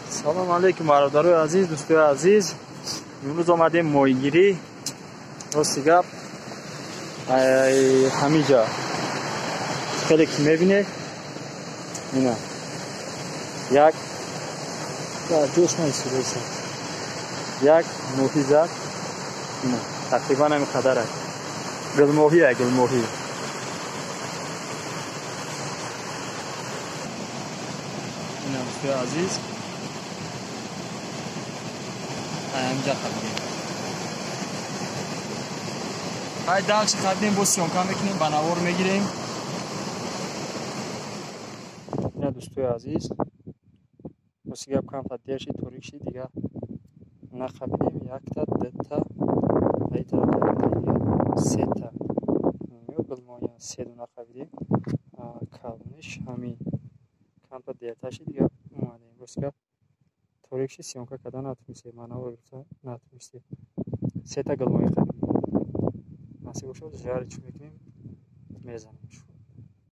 Салом алейкум, бародарои азиз, дӯстои азиз. Имрӯз омадем моҳигирӣ. Рости гап, ҳамиҷа хеле ки мебинед, ина як ҷош наистодааст, як моҳӣ зад. Ина тақрибан ҳамин қадар аст. Гулмоҳӣ, гулмоҳӣ. Ина, дӯстои азиз, ҳаминҷа қабидем. Ай дальше қабидем, боз съёмка мекунем, ба навор мегирем. Ина, дӯстои азиз, рости гап, камтар дер шид, торик шид, дига нақабидем. Якта, дута, ай тараф якта, дига сета гулмоҳия, се дона қабидем. Калониш ҳамин. Камтар дертар шид, дига омадем. Рости гап, торик шид, съёмка карда натунистем, ба навор гирифта натунистем. Сета гулмоҳӣ қабидем. Насиб бошад, жарить мекунем, мезанем.